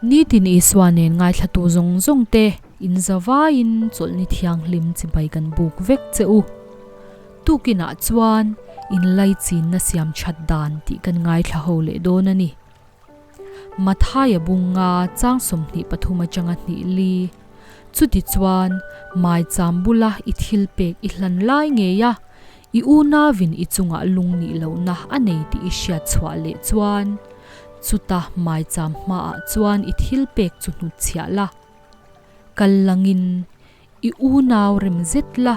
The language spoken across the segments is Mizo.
Nitin Isua nen ngaithlatu zawng zawng te in zavaiin chawlhni thianghlim chibai kan buk vek che u. Tukinah chuan inlaichinna siam that dan tih kan ngaithla ho leh dawn a ni. Mathaia bunga chang 23 atanga hnih li. Chutichuan maicham bula i thil pek i hlan lai ngei a, i unauin i chungah lung nih lohna a nei tih i hriat chhuah leh chuan chuta maicham hmaah chuan i thil pek chu hnutchhiah la. Kal langin i unau rem zet la,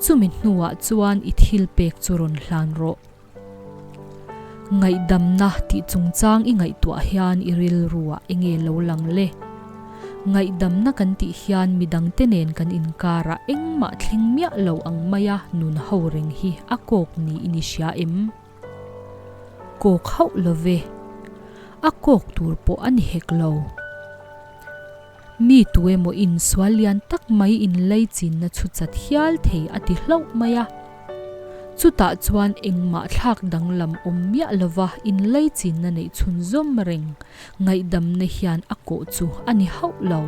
chumi hnuah chuan i thil pek chu rawn hlan rawh. Ngaihdamna tih chungchang i ngaihtuah hian i rilruah enge lo lang le? Ngaihdamna kan tih hian midangte nen kan inkarah engmah thleng miah lo ang maia nun ho reng hi a kawk niin i hria em? Kawk hauh lo ve. A kawk tur pawh a ni hek lo. Mi tu emaw insual lian tak mai inlaichinna chhu chat hial thei a ti hlauh mai a. Chutah chuan engmah thlak danglam awm miah lova inlaichinna neih chhunzawm reng ngaihdamna hian a kawh chu a ni hauh lo.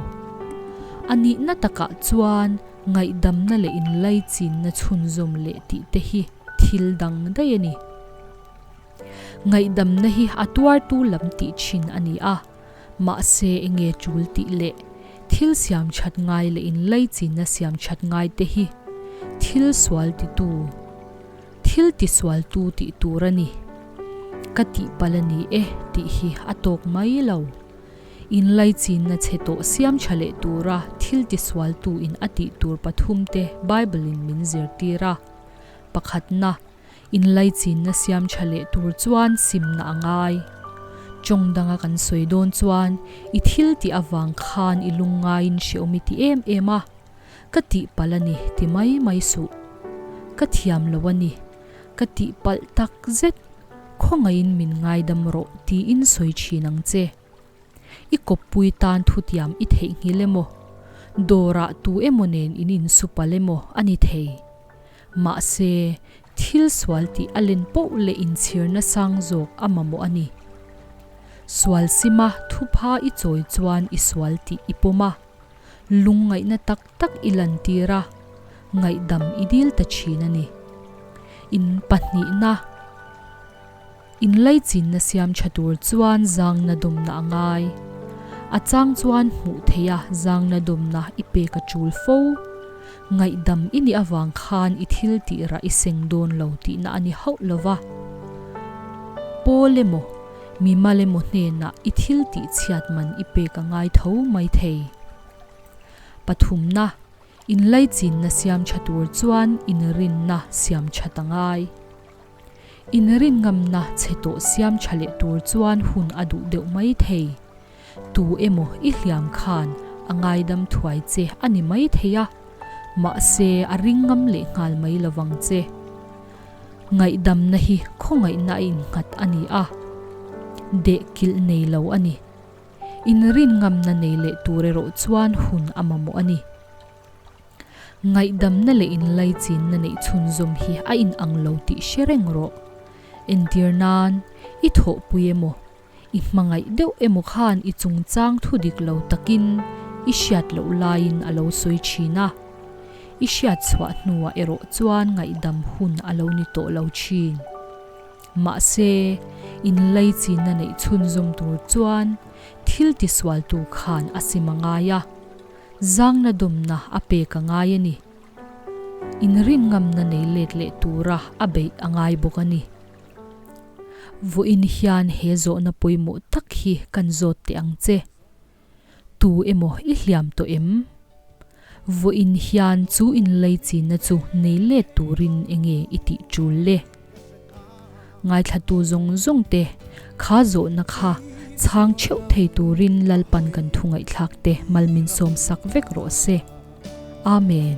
A nihna takah chuan ngaihdamna leh inlaichinna chhunzawm leh tih te hi thil dang daih a ni. Ngaihdamna hi a tuartu lam tih thin a ni a. Mahse enge tul tih leh thil siam that ngai leh inlaichinna siam that ngai te hi thil sual titu, thil tisualtu tih tur a ni. Ka tihpalh a ni e tih hi a tawk mai lo. Inlaichinna chhe tawh siam tha leh tura thil tisualtu in a tih tur pathum te Bible in min zirtir a. Pakhatna. Inlaichinna siam tha leh tur chuan simna a ngai. Tawng danga kan sawi dawn chuan i thil tih avang khan i lungngaiin hreawm i ti em em a, ka tihpalh a ni ti mai mai suh. Ka thiam lo a ni, ka tihpalh tak zet, khawngaihin min ngaidam rawh tiin sawi thin ang che. I kawppui tan thutiam i theihnghilh emaw, dawrah tu emaw nen in insupal emaw a ni thei. Mahse, thil sual tih a len poh leh inchhirna sang zawk a mamawh a ni. Sual sima thupha i chawi chuan i sual tih i pawm a, lungngaihna tak tak i lantir a, ngaihdam i dil ta thin a ni. In pahnihna. Inlaichinna siam tha tur chuan zangna dawmna a ngai. A chang chuan hmuh theih a zangna dawmna i pek a tul fo. Ngaihdam i nih avang khan i thil tih rah i seng dawn lo tihna a ni hauh lo va. Pawl emaw, mimal emaw hnenah i thil tih chhiat man i pek a ngai tho mai thei. Pathumna, Inlaichinna siam tha tur chuan inrinna siam that a ngai. Inrinngamna chhe tawh siam tha leh tur chuan hun a duh deuh mai thei. Tu emaw i hliam khan a ngaidam thuai che a ni mai thei a, mahse a ringngam leh nghal mai lovang che. Ngaihdamna hi khawngaihna a innghat a ni a, deh kilh nei lo a ni. Inrinngamna nei leh tur erawh chuan hun a mamawh a ni. Ngaihdamna leh inlaichinna neih chhunzawm hi a inang lo tih hre reng rawh. Entir nan, i thawhpui emaw, i hmangaih deuh emaw khan i chungchang thu dik lo takin i hriat loh laiin a lo sawi thin a. I hriat chhuah hnuah erawh chuan ngaihdam hun a lo ni tawh lo thin. Mahse, inlaichinna neih chhunzawm tur chuan thil tisualtu khan a sim a ngai a. Zangna dawmna a pek a ngai a ni. Inrinngamna nei let leh tura a beih a ngai bawk a ni. Vawiin hian he zawhna pawimawh tak hi kan zawt teh ang che. Tu emaw i hliam tawh em? Vawiin hian chu inleichinna chu nei let turin enge i tih tul le? Ngaithlatu zawng zawng te kha zawhna kha chhang theuh thei turin Lalpan kan thu ngaihthlak te malmin sawm sak vek rawh se. Amen.